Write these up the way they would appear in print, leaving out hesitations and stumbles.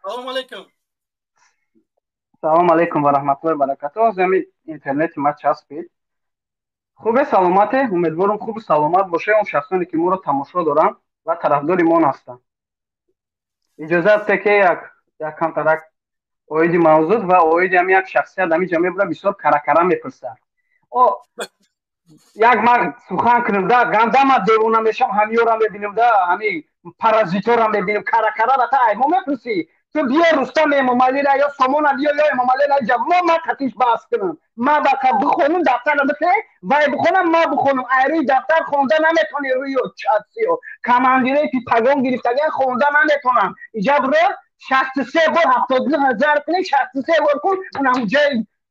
Салом алейкум. Салом алейкум ва раҳматуллоҳи ва баракатуҳ. Ҳозир интернети ма часпид. Хубе, саломате, умедворам хубу саломат боше он шахсоне ки моро тамошо доранд ва тарафдори мон ҳастанд. Иҷозат те ки як як камтарак оиди мавзӯъ ва оиди ҳами як шахсият ҳами ҷамъе буда бисёр каракара мепурсад. О як ман сухан кунам да ганда ма девона мешам, ҳамиёра мебинам да, ҳами паразитора мебинам, каракарара та ай мо мепурсӣ. Ту биё Рустам Эмомалира ё Сомона биё ё Эмомалира ҷа мо ма қатиш баҳс кунам. Ма бақа бихонум дафтарро бите, вай бихонам, ма бихонам. Ай рӯи дафтар хонда наметони, рӯи чатсиё. Командире ки пагон гирифтагиан хонда наметонам. Иҷабро 63 бор 72 000 кунӣ, 63 бор кун, он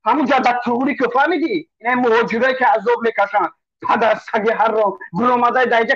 ҳамун ҷа ба туғри ку, фаҳмидӣ? Ина муҳоҷирое ки азоб мекашанд. Падарсаги ҳарром биромадай даиҷа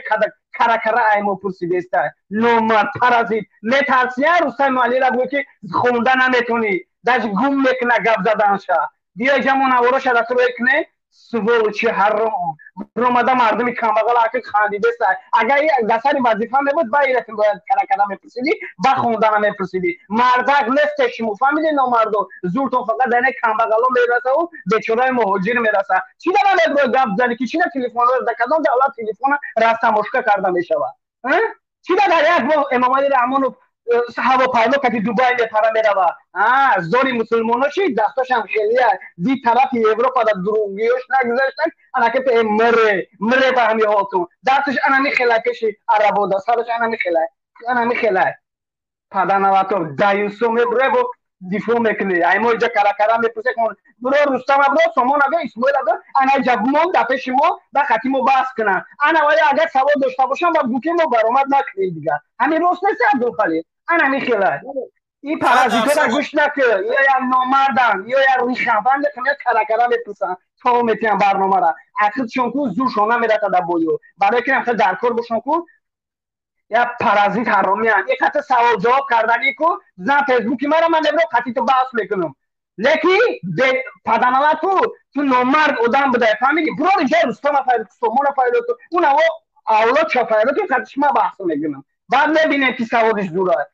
каракара ай мо пурсидеста. Номард, паразит. Метарсия Рустам Эмомалира гӯй ки хонда наметонӣ. Даже гум мекуна гап заданша. Биё иҷа мо навороша да ту куне, сволочи ҳарром. Биромада мардуми камбағал аки хандидеста. Агар дар сари вазифа мебуд, ба иратин бояд каракара мепурсидӣ, ба хондана мепурсидӣ. Мардак несте шумо, фаҳмидӣ, номардо? Зуртон фақат дар инаи камбағало мерасаву бечораи муҳоҷир мераса. Чӣ дар намеброи гап зани ки чӣ дар телефонро, дар кадом давлат телефона растамошка карда мешавад? Чӣ дар як моҳ Эмомалӣ Раҳмонов ҳавопаймо кати Дубай мепара мерава? Зори мусулмоно чи дастошам хелия ди тарафи Европа да дуруғиёш нагузаштан, анаки мре мре ба ҳами ҳолтун дасташ анами хелай пеши арабода сараш анами хелай, анами хелай паданаватов даюсо мебуре бо дифоъ мекунӣ. Ай мо иҷа каракара мепурсе. Буро Рустама, буро Сомона, бо Исмоила, бо ана иҷа бумон да пеши мо, ба хати мо баҳс кунанд. Ана вале агар савол дошта бошам, ба гуфти мо баромад накунем дигар. Ҳамин рост нест, Абдулхалил? Ана михела и паразитора гӯш накӣ, ё як номардан, ё як ришанфанд я каракара мепурсанд, то метиҳан барномара ақидшон ку зуршон намераса да боё, барои ки ҳамхел дар кор бошон ку я паразит ҳаромиян. И қати савол ҷавоб карданӣ ку зан фейсбуки мара ман мебро қати ту баҳс мекунам, леки паданала ту ту номард одам будай, фаҳмидӣ? Бурор иҷа Рустама файдо, Сомона файдо, ту унаво авлод ча файдо, ту қатиш ма баҳс мекунам, баъд мебинем ки саводиш дура.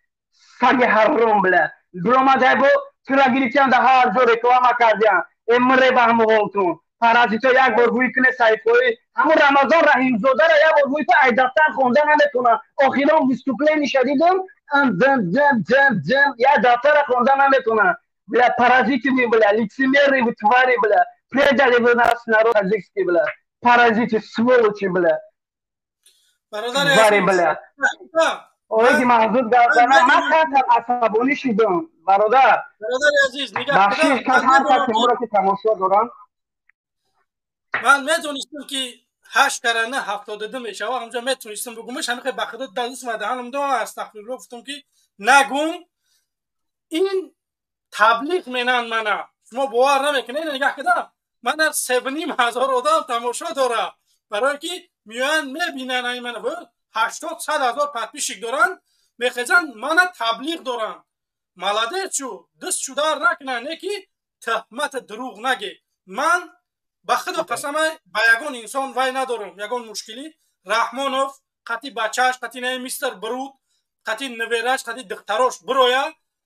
Саги ҳарром, бля, биромадай бо тура гирифтиан, да ҳар ҷо реклама кардиан. Эмре ба ҳаму ҳолтун паразито як бор гӯй куне саҳифаҳои ҳамун Рамазон Раҳимзодаро як бор гӯй ку, ай дафтар хонда наметонам. Охирон выступлениша дидум, ҷм ҷм ҷм ҷм, як дафтара хонда наметонам. Бля, паразиты вы, бля, лицемеры вы, твари, бля, предали вы нас, народ таджикский, бля, паразиты, сволочи, бля, твари, бля. Оиди мавзуд гап занам, ман камтар асабонӣ шудам, бародар. Бародари азиз, нигаҳ. Бахшиш кас ҳар касе моро ки тамошо дорам. Ман медонистам ки ҳашт карана 72 мешава. Ҳамҷо метонистам бугумаш, ҳамихе ба худо дасту даҳанам до астағфирулло гуфтам ки нагум. Ин таблиғ менанд мана, шумо бовар намекунед. Нигаҳ кардам, мана 3,5 ҳазор одам тамошо дора, барое ки меоянд мебинанд. Ай мана 80-100 ҳазор подписчик доранд, мехезанд мана таблиғ доранд. Молодец, шу даст шудар накунанд, не ки тӯҳмата дурӯғ наге. Ман ба худо қасама, ба ягон инсон вай надорам, ягон мушкилӣ. Раҳмонов қати бачааш, қати наи мистер Бруд, қати невераш, қати духтарош бироя,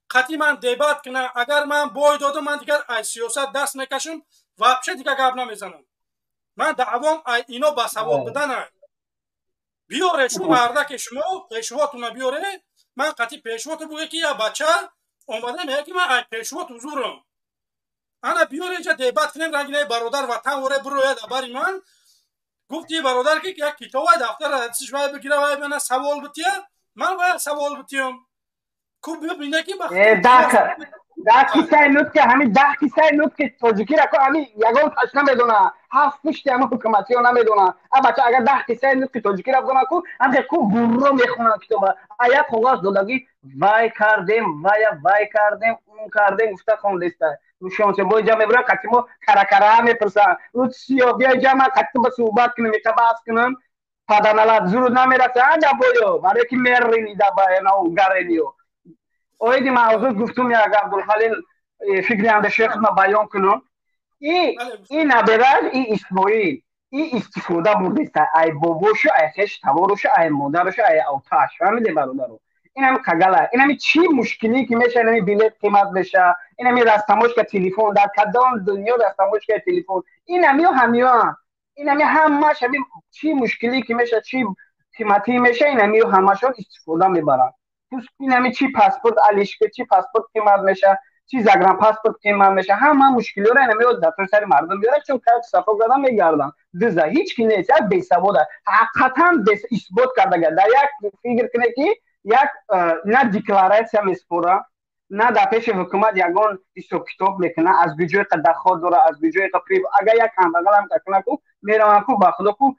қати ман дебат куна. Агар ман бой додам, ман дигар аз сиёсат даст мекашам, вообще дигар гап намезанам. Ман даъвом ай ино ба савод бидана. Биёре шу мардаке, шумо пешвотуна биёре, ман қати пешвоту буге ки я бача омада мега ки ман ай пешвот ҳузурам. Ана биёре инҷа дебат кунем. Рангинаи бародар ватан воре бирояд бари ман. Гуфти бародар ки як китобай дафтар дастиш вай бигира, вай мана савол бития, ман вай савол битиям ку бибине ки 10 қиссаи нутки, ҳамин 10 қиссаи нутки тоҷикира ку ҳамин ягон таш намедона, ҳафт пушти ҳама ҳукуматиё намедона. А бача агар 10 қиссаи нутки тоҷикира бидона ку ҳамхе ку бурро мехонанд китоба, а як коғаз додагӣ вай кардем, вая вай кардем, он кардем гуфта хондеста. Шонсе бо иҷа мебурам, қати мо каракара мепурсанд. Сиё биё иҷа, ман қати ба суҳбат кунем, иқа баҳс кунам. Паданалат зуруд намераса ада боё, барое ки мерини да гарениё. Оиди мавзӯъ гуфтум, як Абдулхалил, фикри андешаи худма баён кунам. И набераш, и Исмоил, и истифода бурдеста ай бобошу, ай хеш таворушу, ай модарушу, ай оташ, фаҳмиде, бародаро? Инами қагала, инами чӣ мушкилӣ ки меша, инами билет қимат меша, инами растаможка телефон, дар кадом дунё растаможкаи телефон? Инамиё ҳамиёам, инами ҳамаш ҳами чӣ мушкилӣ ки меша, чӣ қиматӣ меша, инамиё ҳамашон истифода мебаранд. Инами чӣ паспорт алишка, чӣ паспорт қимат меша, чӣ загранпаспорт қимат меша, ҳама мушкилиҳоро инамиё дар сари мардум меорад, чун кайф сафо кардан мегарданд. Диза ҳеҷ ки нест, як бесавода ҳақиқатан исбот кардага. Дар як фикр кунед, ки як на декларатсия меспора, на дар пеши ҳукумат ягон ҳисобкитоб мекуна, аз куҷое қа доход дора, аз куҷое қа прибыль. Агар як камбағалам кунад ку, мераванд ку, ба худо ку,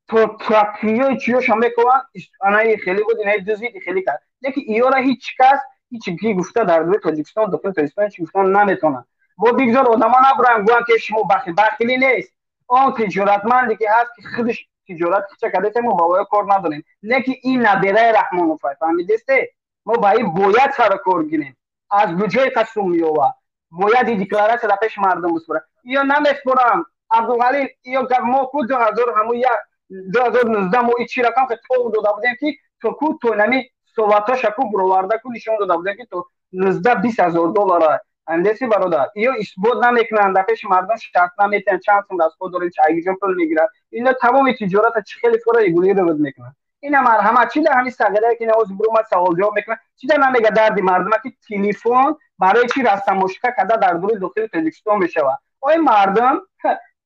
то тракиёи чиёша мекунанд: анаи хеле буд, инаи дузид, хеле кард. Лекин иёра ҳеҷ кас ҳеҷ ки гуфта дар дуи Тоҷикистон, дохили Тоҷикистон ҳеҷ гуфтан наметавонад. Бо бигзор одамо набуранд, гӯянд, ки шумо бахил. Бахилӣ нест, он тиҷоратманде ки ҳаст, ки худаш тиҷорат кича кардааст, мо ба воя кор надорем. Не ки ин набераи Раҳмоновай, фаҳмидесте? Мо ба ин бояд сару кор гирем. Аз куҷое қа сум меёвад, бояд и декларатсия дар пеши мардум биспорад. Иё намеспорам, Абдулғалил. Иё мо ку 2000 ҳаму як 2019 мо и чӣ рақам ки тов дода будем, ки то ку то нами суҳбатҳоша ку буроварда ку нишон дода будем, ки то 19-20 ҳазор доллара. Андеси, бародар, иё исбот намекунанд, дар пеши мардум шарт наметиҳанд, чанд сум расход дорем, айгиҷо пул мегирад. Ино тамоми тиҷората чӣ хеле фора регулировать мекунанд. Ина марҳамат, чӣ дар ҳамин сағирае ки навози буромад, саволҷавоб мекунад, чӣ дар намега дарди мардума, ки телефон барои чӣ растамошка карда дар дури дохили Тоҷикистон мешавад? Ои мардум,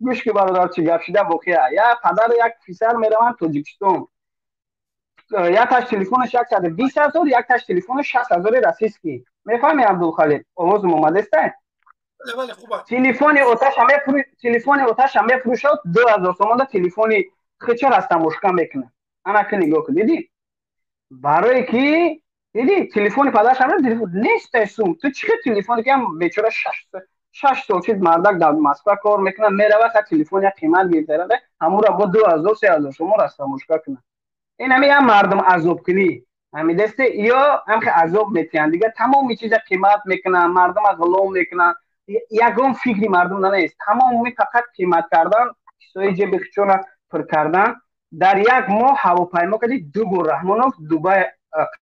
гӯш ки, бародар, чӣ гап шида воқеа. Як падару як писар мераванд Тоҷикистон. Якташ телефонаш 120 000, якташ телефонаш 60 000-и российский. Мефаҳми, Абдулхалил, овозум омадеста? Телефони оташа мефурӯшад 2000 сомонда, телефони хича растамошка мекунад. Ана ки нигоҳ кун, дидӣ? Барое ки дидӣ, телефони падараш нестай сум. Ту чӣ хел телефоне ки бечора 6 сол чиз мардак дар Москва кор мекунад, мерава, ха телефон як қимат гирифта, ҳамура бо 2000, 3000 шумо растамошка кунад. Ин ҳами як мардум азобкунӣ ҳамидасте. Ё ҳамхе азоб метиҳанд, дигар тамоми чиза қимат мекунанд, мардума ғулом мекунанд. Ягон фикри мардум нест, тамоми фақат қимат кардан, кисои ҷеби хичона пур кардан. Дар як моҳ ҳавопаймо кади ду бор Раҳмонов Дубай,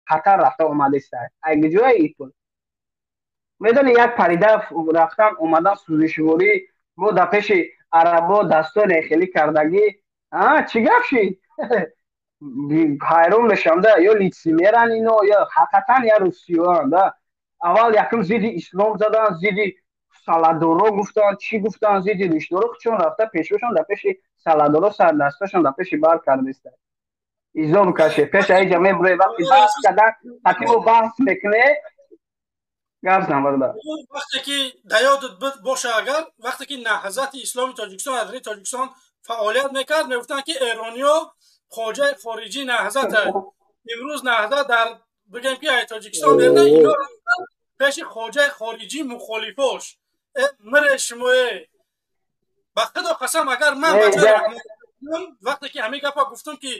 Қатар рафта омадеста. Айгиҷоя и пул? Медони, як парида рафтан омадан, сӯзишворӣ бо дар пеши арабо дастоне хелӣ кардагӣ. Чӣ гап шид? Ҳайрон мешавам да, ё лицемер ан ино, ё ҳақиқатан я русиёан да. Аввал якум зидди ислом задан, зидди саладоро гуфтан, чӣ гуфтан, зидди ришдоро чон рафта пешвошон дар пеши саладоро сардастошон дар пеши бар кардеста. Изо бикаше пеш аиҷа мебуре, вақти баҳс кардан ҳакимо баҳс мекуне, гап зан, бародар. Вақте ки да ёдат боша, агар вақте ки Наҳзати Исломи Тоҷикистон аз рӯи Тоҷикистон фаъолият мекард, мегуфтанд, ки эрониё хоҷаи хориҷии Наҳзат. Имрӯз Наҳзат дар бигем ки ай Тоҷикистон берна, ино пеши хоҷаи хориҷӣ мухолифош. Мире шумое, ба худо қасам, агар ман ба ҷои вақте ки ҳамин гапа гуфтам, ки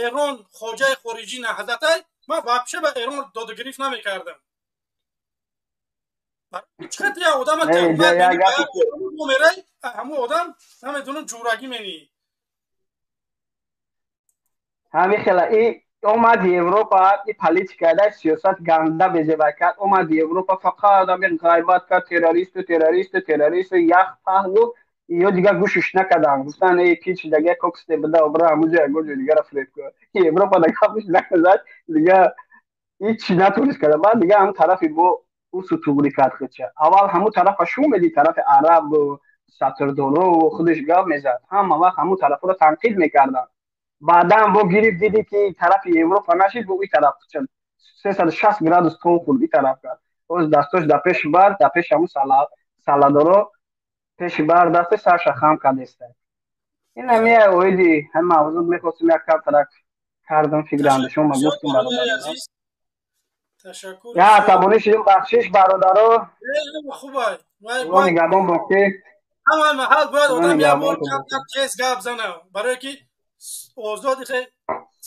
Эрон хоҷаи хориҷӣ Наҳзатай, ман вообще ба Эрон додугирифт намекардам. Чиқадр як одама мерай, ҳамун одам намедонам ҷурагӣ менӣ. Ҳамин хела и омад Европа, и политика да сиёсат ганда безеба кард. Омад Европа, фақат ҳамин ғайбат кард: террористу, террористу, террористу, ях паҳ гуфт. Ё дигар гӯшиш накарданд, гуфтанд: «Эй, пич дага коксте буда, обра ҳамуҷо ягон ҷо дигара фиреб кун». Европа да гапиш назад, дигар ҳичи натонист карда. Баъд дигар ҳамун тарафи бо усу туғри кард худша. Аввал ҳамун тарафа шу медид, тарафи араб, сатрдоро худаш гап мезад, ҳама вақт ҳамун тарафҳоро танқид мекарданд. Баъдан бо гирифт, диди ки тарафи Европа нашид, бо и тараф 360 градус тон хурд, и тараф кард. Боз дастош дар пеши бар, дар пеши ҳамун саладоро пеши бар дасти сарша хам кардеста. Ин ҳамия оиди ҳам мавзӯъ мехостем, як камтарак кардам, фикр андешон ма гуфтум, бародаро. Ташаккур. Я асабонӣ шидим, бахшиш, бародаро. Хубай. Нигаҳбон боқӣ. Ҳама маҳал бояд одам як бор камтар тез гап зана, барое ки озоди хе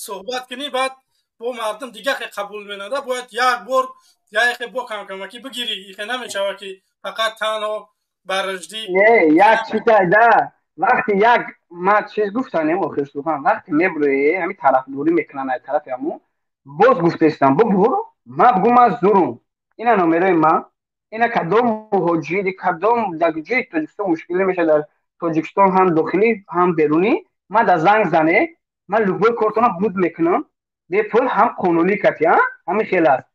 суҳбат кунӣ, баъд бо мардум дига хе қабул менада. Бояд як бор яхе бо камкамакӣ бигирӣ, ихе намешава, ки фақат танҳо бараждӣ. Не, як чизайда, вақти як ман чиз гуфтанем, охир сухан, вақте мебурӯе, ҳамин тарафдорӣ мекунанд ай тарафи ҳамун. Боз гуфтаистам, бубур, ма бугу, ман зурум. Ина номерои ман, ина кадом муҳоҷири, кадом дар ҷои Тоҷикистон мушкилӣ мешавад, дар Тоҷикистон ҳам дохилӣ, ҳам берунӣ, ман да занг зане, ман любой кортона буд мекунам, бепул, ҳам қонунӣ кати, ҳамин хел аст.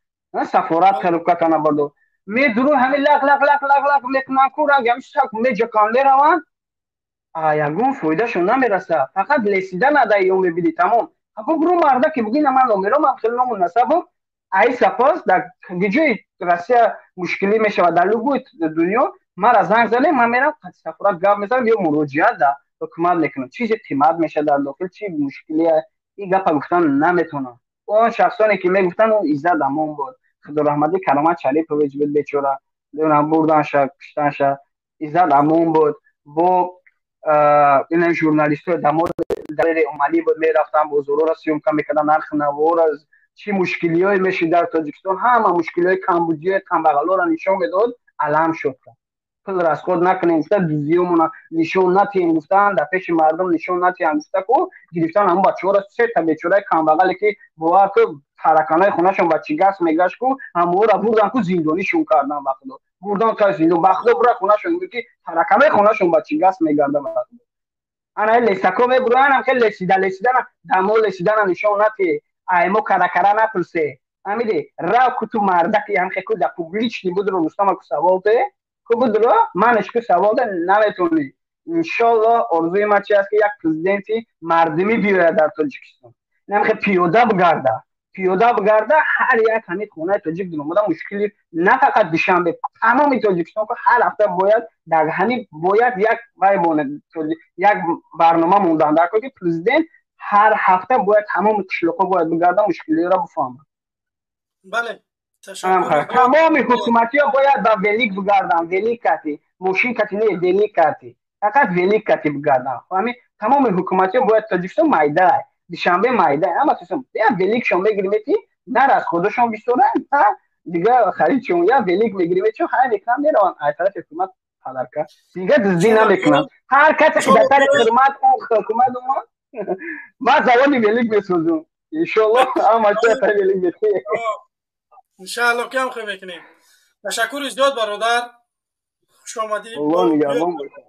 Сафорат карукатана бардо медуру, ҳамин лак лак лак лак лак мекунам, ку ранг ҳамин сак меҷакан, мераванд, ягон фоидашон намераса, фақат лесида надаи ё мебини, тамом. Бубру, марда ки бугина, ман номеро, ман хеле ному насабу ай сапос, дар ҷои Россия мушкилӣ мешавад, дар любой дунё мара занг занем, ман мерам қати сафорат гап мезанам ё муроҷиат дар ҳукумат мекунам. Чизи қимат мешавад, дар дохил чи мушкилия, ин гапа гуфтан наметавонам. Он шахсоне ки мегуфтанд, он Иззат Амон буд, худораҳматӣ Каромат Шарипович буд, бечора бурданша, куштанша. Иззат Амон буд, бо ина журналистҳои дамои Омалӣ буд, мерафтан бозорора съёмка мекардан, нархи навора, чӣ мушкилиҳое мешид дар Тоҷикистон, ҳама мушкилиҳои, камбудиҳои камбағалоро нишон медод. Алам шуд, пул расход накунем гуфта, дуздиёмона нишон натиҳем гуфтан, дар пеши мардум нишон натиҳам гуфта ку гирифтан ҳамон бачаҳоро, сета бечораи камбағале ки, бовар ку, тараканои хонашон ба чигас мегашт ку, ҳаморо бурдан ку, зиндонишон кардан. Ба худо, бурдан та зиндон, ба худо, бура хонашон ки тараканои хонашон ба чигас мегарда. Ба худо, ана лесако мебуранам, хеле лесида лесидана дамо лесидана нишон натиҳ, аймо каракара напурсе, ҳамиди рав куту мардаки ҳамхе ку да публичный будро, Рустама ку савол те ку будро, манеш ку савол де, наметонӣ. Иншолло, орзуи ман чи аст, ки як президенти мардумӣ биёяд дар Тоҷикистон, намхе пиёда бигарда, пиёда бигарда, ҳар як ҳамин хонаи тоҷик диромада, мушкили на фақат Душанбе, тамоми Тоҷикистон ку ҳар ҳафта бояд дар ҳамин бояд як вай як барнома мондан дар ки президент ҳар ҳафта бояд тамоми қишлоқҳо бояд бигарда, мушкилиро бифаҳмад. Бале. Тамоми ҳукуматиҳо бояд ба велик бигарданд, велик кати, мошин кати не, велик кати, фақат велик кати бигарданд. Ҳамин тамоми ҳукуматиҳо бояд. Тоҷикистон майдай, Душанбе майдай, ҳама я великшон мегиримети, на расходашон бисёра, на дига харидшон, я велик мегириметшон, ҳар мекунанд, мераванд, ай тарафи ҳукумат подарка, дига дуздӣ намекунанд. Ҳар касе ки дар тари ҳурмат он ҳукумат омад, ман заводи велик месозум, иншоалло, ҳама чиз велик метиҳ. Иншаалло, ки ҳам хел мекунем. Ташаккури зиёд, бародар, хушомадӣ. Аллоҳ нигаҳбон бошад.